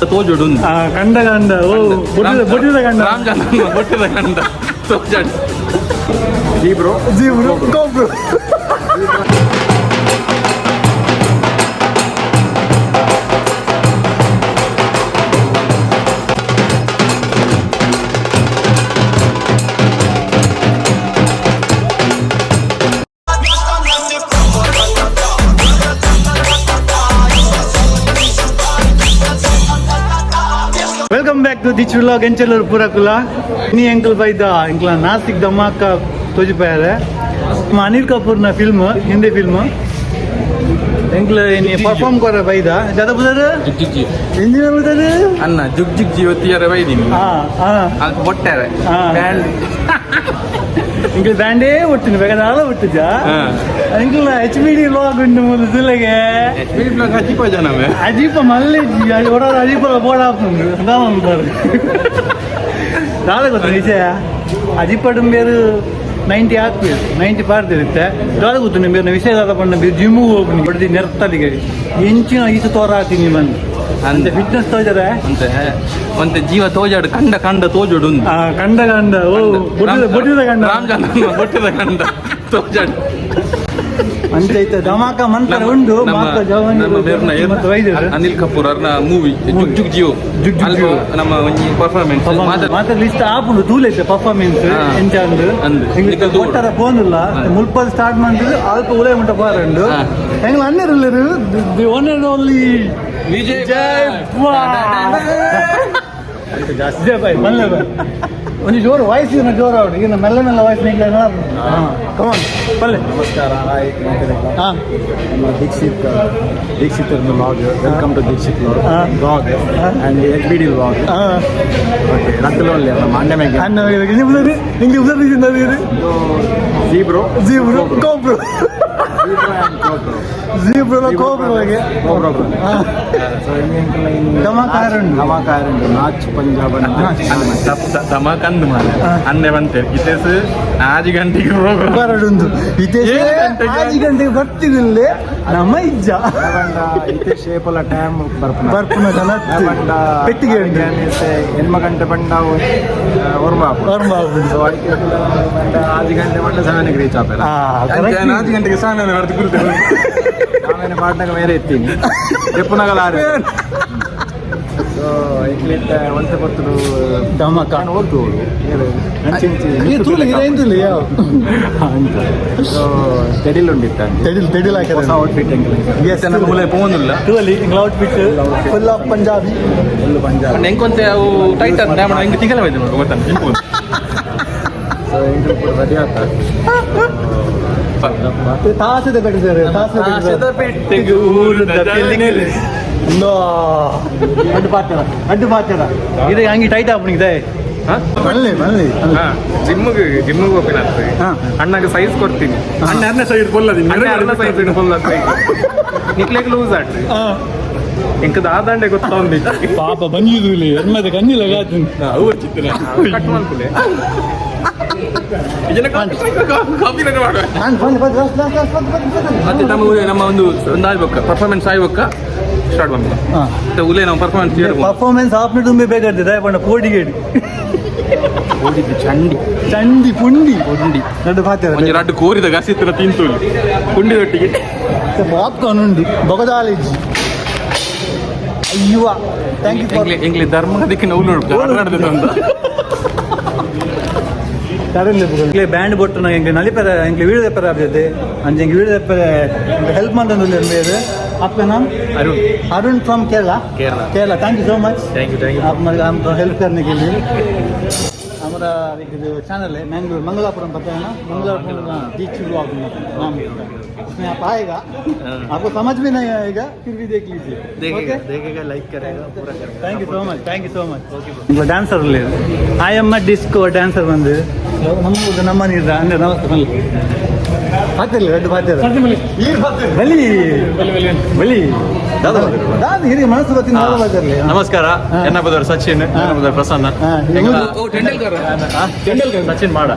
ತೋಜೋಡು. ಕಂಡ ಕಂಡ ಓ ಬೊಟ್ಟಿದ ಬೊಟ್ಟಿದ ಕಂಡ. ರಾಮಚಂದ್ರ ಬೊಟ್ಟಿದ ಕಂಡ ತೋಜಾಡು. G bro. G bro, go bro. Welcome back to ditch vlog. ಎಂಚಲೂರು ಪೂರಕುಲ ನೀ ಎಂಕಲ್ ಬೈದ ಎಂಕ್ಲ ನಾಸಿಕ್ ಧಮಾಕ ತೋಜಿಪಾಯರೆ. ನಮ್ಮ ಅನಿಲ್ ಕಪೂರ್ನ ಫಿಲ್ಮ್, ಹಿಂದಿ ಫಿಲ್ಮ್. ಎಂಕ್ಲ ಇನಿ ಪರ್ಫಾರ್ಮ್ ಕೊರ ಬೈದ ಜದ ಬುದರ್. ಜುಗ್ ಜುಗ್ ಜೀವ. ಇಂಜಿನ ಬುದರ್. ಅನ್ನ ಜುಗ್ ಜುಗ್ ಜೀವ ತೀಯರ ಬೈದಿನಿ. ಹಾ ಹಾ. ಅದು ಬೊಟ್ಟಾರೆ. ಹಾ. ಬ್ಯಾಂಡ್. ಎಂಕ್ಲ ಬ್ಯಾಂಡೇ ಒಟ್ಟಿನ ಬೇಕಾದ ಒಟ್ಟಿಜ. ಹಾ. ಎಂಕ್ಲ H B D log ಉಂಡು ಮೂಲು ತುಲೆಗೆ. ಬ್ಲಾಗ್ ಹಚ್ಚಿಪ ಜನವೇ. ಅಜೀಪ ಮಲ್ಲೆ ಓಡಾಡ ಅಜೀಪ ಬೋಡ ಹಾಕೊಂಡು ಬಾರು. ದಾದ ಗೊತ್ತ ವಿಷಯ, ಅಜಿಪಡು ಬೇರು 90 ಹಾಕ್ಬೇಕು, 90 ಪಾರ್ದಿರುತ್ತೆ. ದಾದ ಗೊತ್ತು ನಿಂಬೇರು ವಿಷಯ, ದಾದ ಪಂಡ ಬೇರು ಜಿಮ್ಮು ಹೋಗ್ನಿ ಬಡ್ದು ನೆರ್ತಲಿಗೆ ಎಂಚಿನ ಈಸ ತೋರ ಹಾಕ್ತೀನಿ ಬಂದು ಅಂತೆ ಫಿಟ್ನೆಸ್ ತೋಜರೆ. ಅಂತೆ ಒಂತೆ ಜೀವ ತೋಜಾಡು, ಕಂಡ ಕಂಡ ತೋಜೋಡು. ಆ ಕಂಡ ಕಂಡ ಓ ಬೊಟ್ಟಿದ ಬೊಟ್ಟಿದ ಕಂಡ. ರಾಮಚಂದ್ರ ಬೊಟ್ಟಿದ ಕಂಡ ತೋಜಾಡು. ಅಂಚೈತ ಧಮಾಕ ಮಂತ್ರ ಉಂಡು ಮಾತ ಜವಾನಿ ನಮ್ಮ ಬೇರ್ನ ಏರ್- ಮತ್ತು ವೈದ್ಯರು. ಅನಿಲ್ ಕಪೂರ್ ಅವ್ರನ ಮೂವಿ ಜುಗ್ ಜುಗ್ ಜಿಯೋ. ಜುಗ್ ಜುಗ್ ಅಲ್ಪ ಜಿಯೋ. ನಮ್ಮ ಒಂಜಿ ಪರ್ಫಾರ್ಮೆನ್ಸ್ ಮಾತ್ರ ಲಿಸ್ಟ್ ಆಪುಂಡು ತೂಲೈತೆ ಪರ್ಫಾರ್ಮೆನ್ಸ್. ಹಾ. ಎಂಚ ಅಂದ್. ಅಂದ್. ನಿಕಲ್ ತೂಡು. ಒಟ್ಟಾರೆ ಫೋನ್ ಇಲ್ಲ. ಹಾ. ಮುಲ್ಪದ ಸ್ಟಾರ್ಟ್ ಮಾಡಿದ್ರು ಅಲ್ಪ ಉಲೇ ಮುಟ್ಟ ಬಾರಂಡು. ಹಾ. ಹೆಂಗ್ ಅನ್ನಿರಲ್ಲ, the one and only Vijay. Vijay Vijay bye ಮಲ್ಲೆ ಬಾಯ್. ಒಂದು ಜೋರು ವಾಯ್ಸ್ ಇದನ್ನ ಜೋರು ಆವಡು. ಈಗ ಮೆಲ್ಲ ಮೆಲ್ಲ ವಾಯ್ಸ್ ನಿಗ್ಲ. ಕಮಾನ್ ಪಲ್ಲೆ. ನಮಸ್ಕಾರ, ಹಾಯ್. ಹಾ. ನಮ್ಮ Dikshit, Dikshit vlog. Welcome to Dikshit ಹಾ. Vlog and H B D vlog. ಹಾ. ಓಕೆ, ರತ್ತಲು ಅಲ್ಲಿ ನಮ್ಮ ಅಣ್ಣ ಮೇಲೆ. ಅನ್ನ ನಿಂಗೆ ಉದರಿ. G bro. G bro, go bro. G bro and go bro. G bro, go bro. Go bro. So ಧಮಾಕಾರ ಉಂಡು. ಧಮಾಕಾರ ಉಂಟು ನಾಚ್ ಪಂಜಾಬ್ ಅಂತ. ಧಮಾಕಂದು ಮಾರ. ಹಾ. ಅನ್ನೆ ಬಂತೆ ಇತೇಸ್ ಆಜಿ ಗಂಟೆಗೆ ಪ್ರೋಗ್ರಾಮ್. ಬರಡುಂದು ಇತೇಶ್. ಏಳು ಗಂಟೆಗೆ. ಆಜಿ ಗಂಟೆಗೆ ಬರ್ತಿದಿಲ್ಲ ನಮ್ಮ ಇಜ್ಜ. ಬಂಡ ಇತ್ತೆ ಶೇಪಲ ಟೈಮ್ ಬರ್ಪುನ. ಬರ್ಪುನ ಜನ. ಬಂಡ ಪೆಟ್ಟಿಗೆ ಉಂಟು. ಎನ್ಮ ಗಂಟೆ ಬಂಡ ಒರ್ಮ. ಒರ್ಮ ಆಪುಂಡು. ಸೊ ಐಕೆ ಬಂಡ ಆಜಿ ಗಂಟೆ ಬಂಡ 7ಗೆ ರೀಚ್ ಆಪೆಲ್ಲ. ಆ, correct. ಆಜಿ ಗಂಟೆಗೆ ಸ್ನಾನ ಮಾಡ್ತು ಕುಲ್ತೇವೆ. ಆಮೇಲೆ ಪಾಟ್ನಾಗ ಬೇರೆ ಎತ್ತೀನಿ ದೆಪ್ಪುನಗಲ ಆರು. ಸೊ ಇಕ್ಲಿತ್ತ ಒಂತೆ ಪೊರ್ತುಡು ಧಮಾಕ. ನಾನು ಓದ್ತು ಈ ತೂಲು ಇದೆ ಎಂತುಲ್ಲ ಯಾವ. ಸೊ ತೆಡಿಲ್ ಉಂಡಿತ್ತ. ತೆಡಿಲ್ ತೆಡಿಲ್ ಹಾಕಿದ್ದಾರೆ. ಹೊಸ ಔಟ್ಫಿಟ್ ಎಂಕಲ್. Yes. ನಮ್ಮ ಮೂಲೆ ಪೋಂದಿಲ್ಲ. ತೂಲಿ ಎಂಗ್ಲ outfit full of Punjabi. Full Punjab. ಎಂಕೊಂತೆ ಅವು ಟೈಟ್ ಅಂತ ಡ್ಯಾಮ್ ಹೆಂಗೆ ತಿಂಗಳ ಬೈದೆ ನೋಡು ಗೊತ್ತಾನೆ ಇಂಪು. ಸೊ ಎಂಕಲ್ ಪೂರ ರೆಡಿ ಆತ. ತಾಸದ ಕಟ್ಟಿದ್ದಾರೆ, ತಾಸದ ಕಟ್ಟಿದ್ದಾರೆ. ಪೆಟ್ಟಿಗೆ ಊರುದ ತೆಲಿಗೆ. ನೋ. ಅಡ್ಡು ಪಾತ್ರ ಅಡ್ಡು ಪಾತ್ರ ಇದು ಹಂಗೆ ಟೈಟ್ ಆಪುನಿದೆ. ಮಲ್ಲೆ ಮಲ್ಲೆ. ಜಿಮ್ಗೆ ಜಿಮ್ಗೆ ಹೋಗ್ತೀನಿ ಹಾ. ಅಣ್ಣಗೆ ಸೈಜ್ ಕೊಡ್ತೀನಿ. ಅಣ್ಣ ಅರ್ನ ಸೈಡ್ ಪೊಲ್ಲದಿ. ಅಣ್ಣ ಅಣ್ಣ ಸೈಜ್ ಫುಲ್ ಅಂತ ನಿಕ್ಲೆಗ್ ಲೂಸ್ ಆಟ್ರಿ. ಇಂಕ ದಾದಾಂಡೆ ಗೊತ್ತಾ ಒಂದಿತ್ತು. ಪಾಪ ಬಂದಿದ್ದು ಇಲ್ಲಿ ಎಮ್ಮದ ಕಣ್ಣಿಲ್ಲ ಗಾತು. ಅವು ಚಿತ್ರ. ಕಟ್ ಮಾಡ್ಕುಲೆ. ಇದನ್ನ ಕಾಪಿ ಮಾಡುವ. ನಾನು ಬಂದು ಬಂದು last last last ಬಂದು ಬಂದು ಬಂದು. ಮತ್ತೆ ನಮ್ಮ ಊರೇ ನಮ್ಮ ಒಂದು ಒಂದು ಆಗ್ಬೇಕ ಪರ್ಫಾರ್ಮೆನ್ಸ್ ಆಗ್ಬೇಕ ಸ್ಟಾರ್ಟ್ ಬಂದ. ಹಾ. ಮತ್ತೆ ಉಲೇ ನಾವು ಪರ್ಫಾರ್ಮೆನ್ಸ್ ಪರ್ಫಾರ್ಮೆನ್ಸ್ ಆಪ್ನ ತುಂಬಿ ಬೇಕಾಗ್ತದೆ ದಯಪಂಡ ಕೋಡಿಗೇಡಿ. ಓಡಿದ್ದು ಚಂಡಿ. ಚಂಡಿ ಪುಂಡಿ. ಪುಂಡಿ. ನಡು ಪಾತ್ರ. ಒಂಜಿ ರಡ್ಡು ಕೋರಿದ ಗಸಿತ್ತಿನ ತಿಂತುಲಿ ಪುಂಡಿದೊಟ್ಟಿಗೆ. ಪಾಪ್ಕಾರ್ನ್ ಉಂಡು ಬೊಗದಾಲೇಜಿ. ಅಯ್ಯೋ, thank you for. ಎಂಗ್ಲಿ ಧರ್ಮ ಅದಕ್ಕೆ ನೋವು ನೋಡು ಅಂತ. ಎಂಕ್ಲೆ ಬ್ಯಾಂಡ್ ಬೊಟ್ಟು ಎಂಕ್ಲೆ ನಲಿಪೆರ ಎಂಕ್ಲೆ ವೀಡಿಯೋ ದೆಪ್ಪರೆ ಆಬ್ಜದೆ ಅಂಚ ಎಂಕ್ ವೀಡಿಯೋ ದೆಪ್ಪರೆ ಹೆಲ್ಪ್ ಮಂತೊಂದುಲ್ಲೆರ್ ಮೇರ್. आपका नाम? Arun. Arun from Kerala. Kerala. Kerala, thank you so much. Thank you, thank you. आप हमको हेल्प करने के लिए. हमारा एक जो चैनल है, मैंगलोर मंगलापुरम, पता है ना? मंगलापुरम दीक्षित ब्लॉग नाम, उसमें आप आएगा, आपको समझ में नहीं आएगा, फिर भी देख लीजिए. देखेगा, देखेगा, लाइक करेगा, पूरा करेगा. Thank you so much, thank you so much. Dancer ಆಯಮ್ಮ disco dancer ಬಂದು ನಮ್ಮ ನಮ್ಮ ನೀರ ಅಂದ್ರೆ. ನಮಸ್ತೆ ಬನ್ನಿ. ಪಾತಿರ್ಲಿ ರಡ್ಡು ಪಾತಿರ ಬಲಿ ಬಲಿ ದಾದ ಹಿರಿಯ ಮನಸ್ಸು ಬತ್ತಿ ಬಾತಿರ್ಲಿ. ನಮಸ್ಕಾರ. ಹಾ. ಎನ್ನ ಬದರ್ ಸಚಿನ್, ಎನ್ನ ಬದರ್ ಪ್ರಸನ್ನ. ಹಾ, ಎಂಗ್ಲ- ಓ ಟೆಂಡಲ್ಕರ್. ಸಚಿನ್ ಮಾಡ.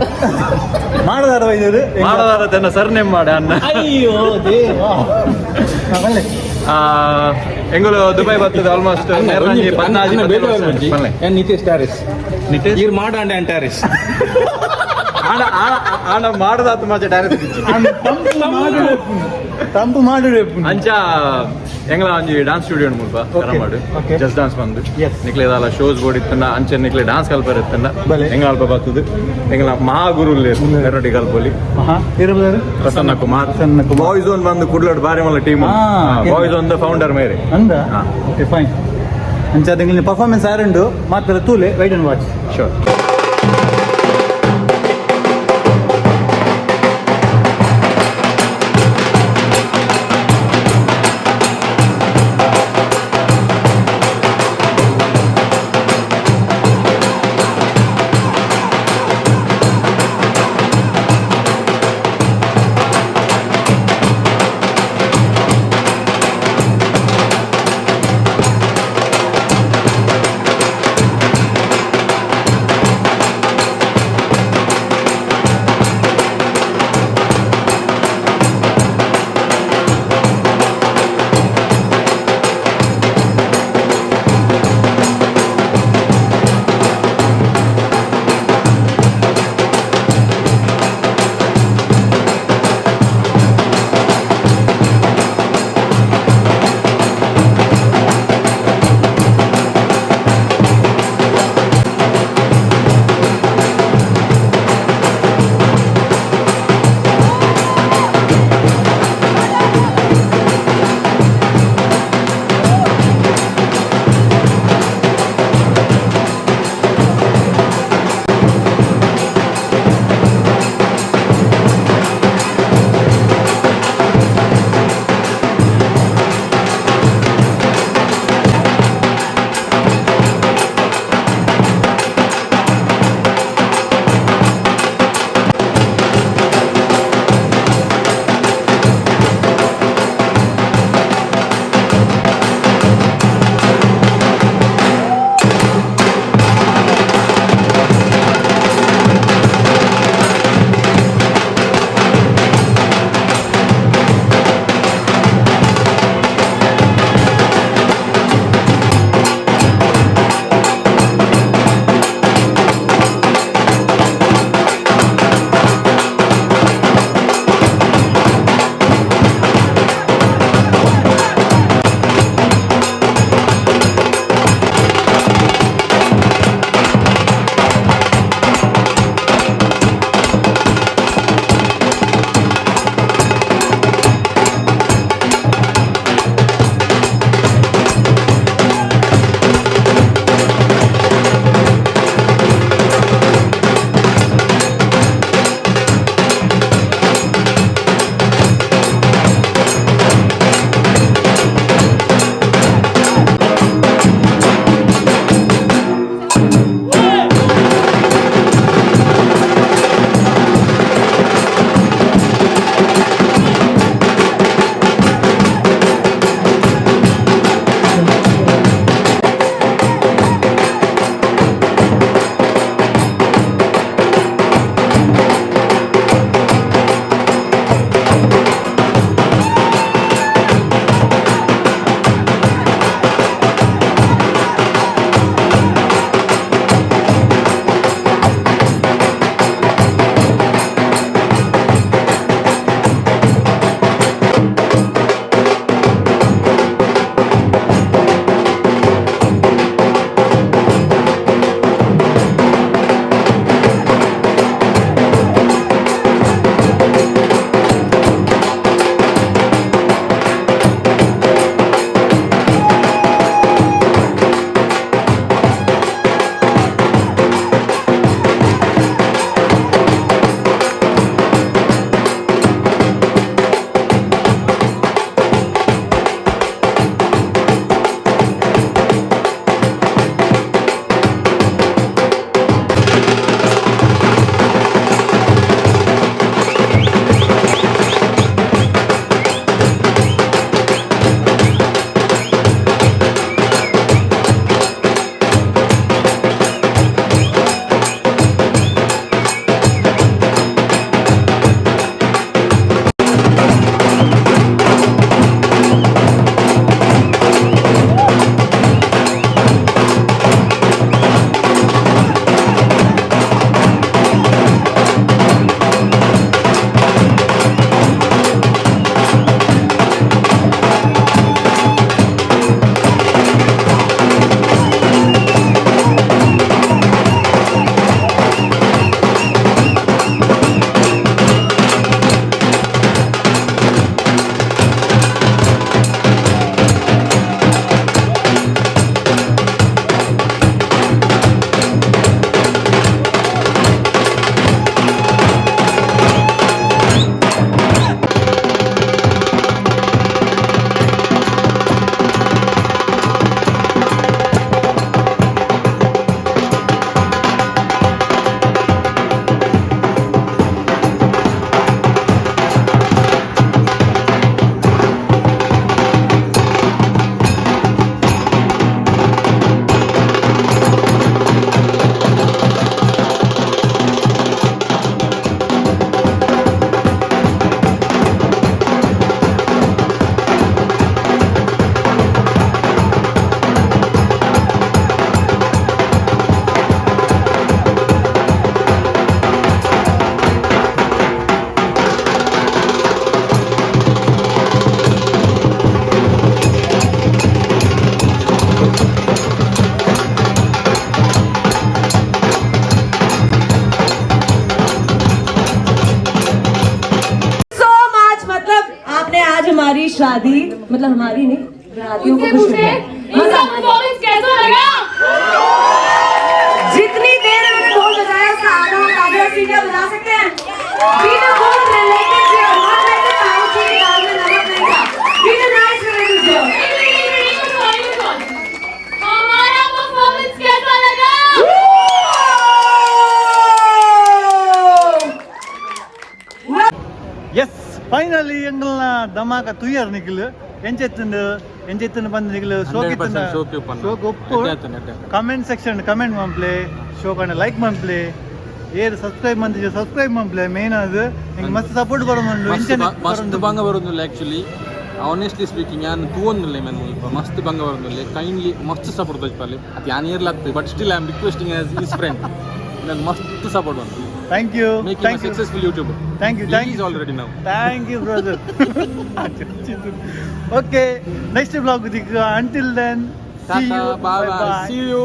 ಮಾಡದಾರ ವೈದ್ಯರು. ಮಾಡದಾರ ತನ್ನ ಸರ್ನೇಮ್ ಮಾಡ ಅನ್ನ. ಅಯ್ಯೋ ದೇವಾ. ಹಾ, ಬನ್ನಿ. ಎಂಗುಲು ದುಬೈ ಬರ್ತದೆ ಆಲ್ಮೋಸ್ಟ್ 14. ನಿತೇಶ್ ಟ್ಯಾರಿಸ್. ನಿತೇಶ್? ಈರ್ ಮಾಡಾಂಡೆ ಅಂಡ್ ಟ್ಯಾರಿಸ್. ಆಣ ಆಣ ಆಣ ಮಾಡದಾತು ಮಾಚ ಡೈರೆಕ್ಟ್. ತಂಪು ಮಾಡಿದ್ರೆ. ಅಂಚ ಎಂಗ್ಲ ಒಂಜಿ ಡಾನ್ಸ್ ಸ್ಟುಡಿಯೋ ಮುಲ್ಪ ಕರಮಾಡು. ಜಸ್ಟ್ ಡಾನ್ಸ್ ಬಂದು. ನಿಕ್ಲೆ ದಾಲ ಶೋಸ್ ಬೋರ್ಡ್ ಇತ್ತಂಡ, ಅಂಚೆ ನಿಕ್ಲೆ ಡಾನ್ಸ್ ಕಲ್ಪರ್ ಇತ್ತಂಡ. ಬಲೆ. ಎಂಗ್ಲ ಅಲ್ಪ ಬರ್ತದೆ, ಎಂಗ್ಲ ಮಹಾಗುರು ಎರಡಿ ಕಲ್ಪೊಲಿ. ಇರಬಹುದು. ಪ್ರಸನ್ನ ಕುಮಾರ್. ಪ್ರಸನ್ನ ಕುಮಾರ್. ಬಾಯ್ಸ್ ಒನ್ ಬಂದು ಕುಡ್ಲಡ್ ಬಾರಿ ಮಲ್ಲ ಟೀಮ್. ಬಾಯ್ಸ್ ಒನ್ ಫೌಂಡರ್ ಮೇರೆ. ಅಂದ. Okay, fine. ಅಂಚ ತಿಂಗಳಿನ ಪರ್ಫಾರ್ಮೆನ್ಸ್ ಆರುಂಡು ಮಾತ್ರ ತೂಲೆ, ವೈಟ್ ಅಂಡ್ ವಾಚ್. ಶೋರ್. शादी, मतलब हमारी नहीं, बारातियों को खुश करना है। इसका परफॉर्मेंस कैसा लगा? जितनी देर मैंने ढोल बजाया, उसका आधा आधा सीटियां बजा सकते हैं? Be the good relatives here. Not like the ताऊ जी की दाल में नमक नहीं था. Be the nice relatives here. हमारा परफॉर्मेंस कैसा लगा? ಎಸ್, ಫೈನಲಿ ಎಂಗಲ್ನ ಧಮಾಕ ತುಯ್ಯರ್ ನಿಖಿಲ್. ಎಂಚೆತ್ತುಂಡು, ಎಂಚೆತ್ತುಂಡು ಬಂದು ನಿಖಿಲ್? ಶೋಕ್? 100% ಶೋಕ್ ಉಪ್ಪುಂಡು. ಶೋಕ್ ಉಪ್ಪು. ಎಡ್ಡೆ ಆತುಂಡು, ಎಡ್ಡೆ ಆತುಂಡು. ಕಮೆಂಟ್ ಸೆಕ್ಷನ್ ಕಮೆಂಟ್ ಮನ್ಪ್ಲೆ, ಶೋಕ್ ಲೈಕ್ ಮನ್ಪ್ಲೆ, ಏರ್ ಸಬ್ಸ್ಕ್ರೈಬ್ ಮಂತಿಜ ಸಬ್ಸ್ಕ್ರೈಬ್ ಮನ್ಪ್ಲೆ. ಮೇನ್ ಅದು ಎಂಕ್ ಮಸ್ತ್ ಸಪೋರ್ಟ್ ಕೊರೊಂದುಂಡು. ಮಸ್ತ್ ಇಂಚನೆ ಮಸ್ತ್ ಬಂಗ ಬರೋದಿಲ್ಲ. ಆಕ್ಚುಲಿ, ಆನೆಸ್ಟ್ಲಿ ಸ್ಪೀಕಿಂಗ್, ಯಾನ್ ತೂವೊಂದುಲ್ಲೆ ಮೇನ್ ಮುಲ್ಪ ಮಸ್ತ್ ಬಂಗ ಬರೋದಿಲ್ಲ. ಕೈಂಡ್ಲಿ ಮಸ್ತ್ ಸಪೋರ್ಟ್ ತೋಜಿಪಾಲೆ. ಅದು ಯಾನ್ ಏರ್ಲಾಗ್ತದೆ, but still I am requesting as his friend. ನಂಗೆ ಮಸ್ತ್ ಸಪೋರ್ಟ್ ಉಂಟು. Thank you. Make thank you. Successful YouTuber. Thank you, thank you. Already ನಾವು. Thank you, brother. Okay, next vlog. Until then, see you. Bye bye, see you.